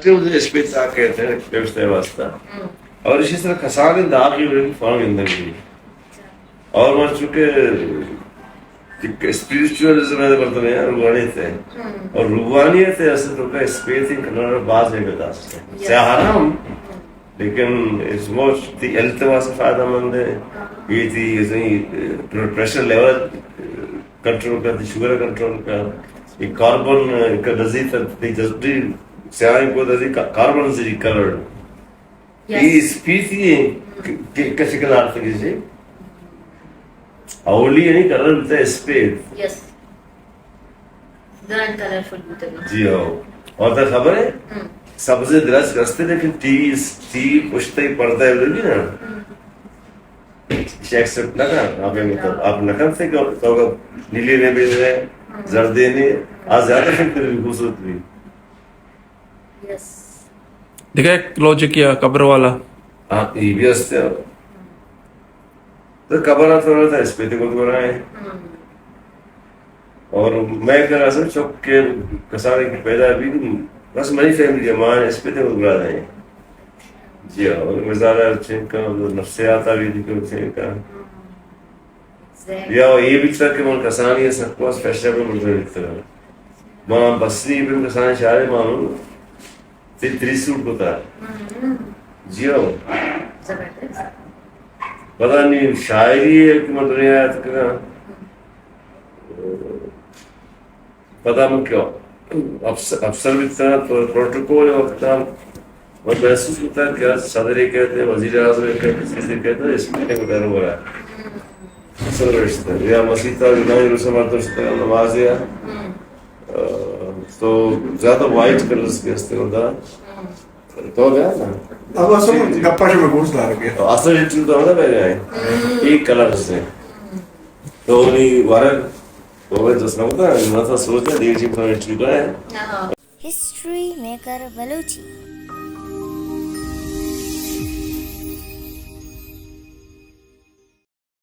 اسپیت آ کہتے ہیں پیوست ہے واسطہ۔ اور اسی طرح کسان داغی ہوئے فارم اندر بھی۔ اور وہ چونکہ اسپرچوئلزم ہے، مطلب ہے روحانیت ہے۔ اور روحانیت ہے اصل تو کا اسپیت ان کنارا باز ہے بتا سکتے ہیں۔ سیاہ حرام، لیکن اس موسٹ دی ہیلتھ واسطے فائدہ مند ہے۔ یہ تھی یہ بلڈ پریشر لیول کنٹرول کرتی، شوگر کنٹرول کر، یہ کاربن کا ڈزی تھی جذبی سیاہیں کو ڈزی کاربن سے کلرڈ۔ یہ اسپیت ہی ہے کہ کسی کلر سے کسی اولی یعنی کلر ہوتا ہے اسپیت۔ یس۔ گران کلرفل بوتگ۔ جی ہاں۔ اور تو خبر ہے، سبز درس رستے لیکن ٹی وی، ٹی وی پشت ہی پڑتا ہے بھی نا۔ ایکسپٹ نہ کر آپ، مطلب آپ نہ کر سکتے کہ تو نیلی نے بھی ہے، زردے نے، آ زیادہ فکر بھی خوبصورت بھی۔ یس۔ دیکھا ایک لاجک یا قبر والا۔ ہاں، یہ بھی ہستے ہیں۔ تو قبر آتا رہتا ہے، اس پہ تو کچھ بنا ہے۔ اور میں کہہ رہا سر چوک کے کسانے کی پیدا بھی بس منی فیملی ہے، ماں اس پہ تو بنا رہے ہیں۔ جی ہاں، اور مزاج اچھے کا، نفسیات بھی اچھے کا۔ یا یہ بھی تک کہ من کسانی ہے سب کو اسپیشل میں ملتے رہتے ہیں۔ ماں بسری بھی کسانی شاعر ماں تئی تری سوٹ کتا۔ جی ہو۔ پتہ نہیں شاعری ہے کہ من دنیا یاد کرا۔ پتہ من کیا افسر، افسر بیتا تو پروٹوکول وقتا من محسوس کتا کہ آج صدر کہتے ہیں، وزیر اعظم کہتے ہیں، چیزیں کہتے ہیں، اس میں ڈر ہو رہا ہے۔ سر رشتہ یا مسیتا جنائی رسم آتا رشتہ نماز یا تو زیادہ وائٹ کلرز کے ہستے ہوتا۔ تو گیا نا؟ اب اصل گپا شما گوش دار گیا۔ اصل انٹرویو تو ہوتا پہلے آئے۔ ایک کلر سے۔ تو نہیں ورق تو میں جس نہ ہوتا، میں تو سوچا دیر جی پر انٹرویو کا ہے۔ History maker Balochi.